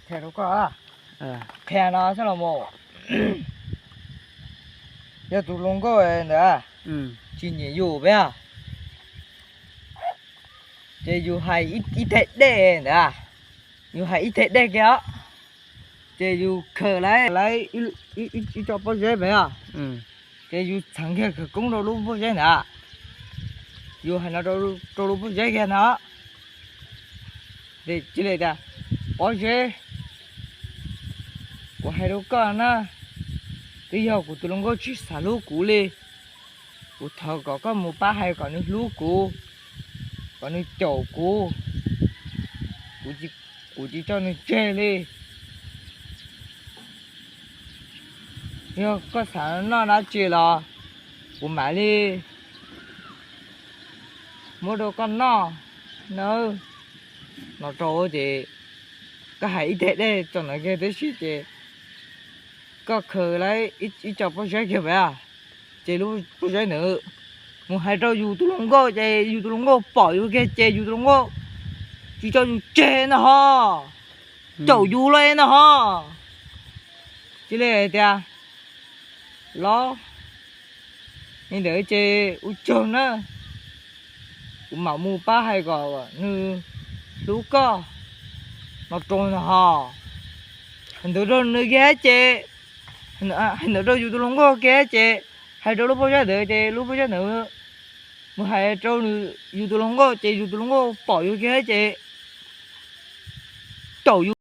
Qhia rau koj, qhia no xwb los mas, yog tus hluas nkauj ntawd tsis nyiam yus peb, ces yus hais ib thaj dej ntawd, yus hais ib thaj dej kiag os, ces yus khaws lawv ib co pob zeb pem os, ces yus txheev kiag khawv koob rau lub pob zeb ntawd, yus hais no rau lub pob zeb kiag no, ces cia li tias, pob zeb, kuv hais rau koj na, twb yog kuv tus hluas nkauj tsis xav hlub kuv li, kuv thov kom koj mus pab hais kom nws hlub kuv, kom nws caum kuv, kuv tsis tso nws tseg li. Yog koj xav noj dab tsi los kuv mam li muab rau koj noj nawb. No rau ces koj hais ib thaj dej tso ntawd kiag tib si ces koj khaws lawv ib co pob zeb kiag pem, ces lub pob zeb ntawd mus hais rau yus tus hluas nkauj ces yus tus hluas nkauj pom yus kiag ces yus tus hluas nkauj tsis tso yus tseg no ho, caum yus lawm no ho. Cia li hais tias, los li ntawd ces ua tsaug na, kuv mam mus pab hais kom nws hlub koj, no rau no ho. Hais ntawd rau nws kiag ces, hais ntawd rau yus tus hluas nkauj kiag ces, hais rau lub pob zeb ntawd ces lub pob zeb ntawd mus hais rau yus tus hluas nkauj ces yus tus hluas nkauj pom yus kiag ces caum yus.